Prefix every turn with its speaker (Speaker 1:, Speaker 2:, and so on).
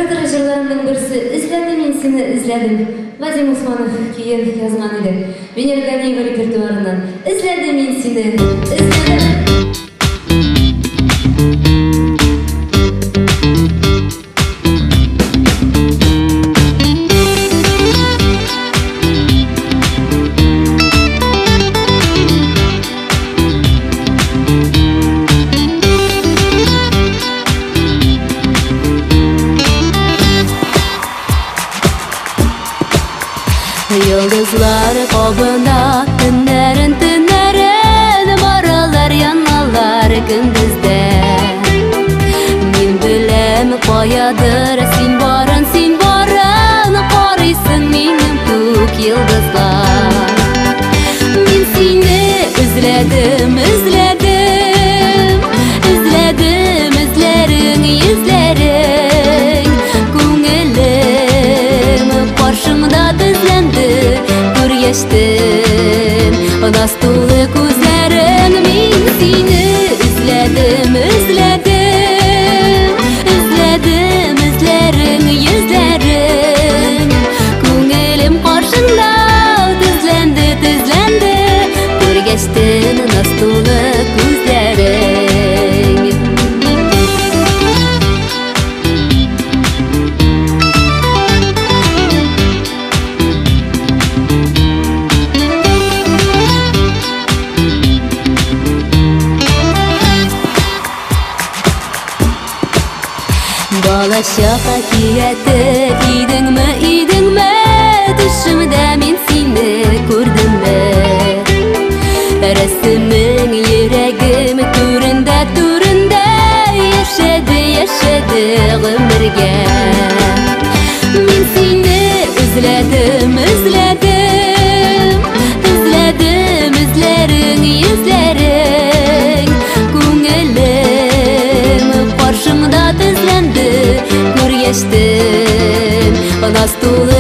Speaker 1: Композитор җырларымның берсе «Эзләдем мин сине, эзләдем». Вадим Усманов көен язган иде. Венера Ганиева репертуарыннан «Эзләдем мин сине, эзләдем».
Speaker 2: Йолдызлар кабына төннәрен төннәрен баралар яналар көндездә. Мин беләм каядыр син барын, син барын, карыйсың минем күк йолдызлар. Мин сине эзләдем, эзләдем, эзләдем эзләрең, йөзләрең. Күңелем каршыңда тезләнде, күргәчтен наз тулы күзләрең. Мин сине эзләдем, эзләдем, эзләдем эзләрең, йөзләрең. Күңелем каршыңда тезләнде, тезләнде, күргәчтен наз тулы күзләрең. Балачак әкияте идеңме, идеңме, төшемдә мин сине күрдемме? Рәсемең йөрәгем түрендә, түрендә яшәде, яшәде гомергә. Мин сине эзләдем, эзләдем, эзләдем эзләрең, йөзләрең. Күңелем каршыңда тезләнде, күргәчтен наз тулы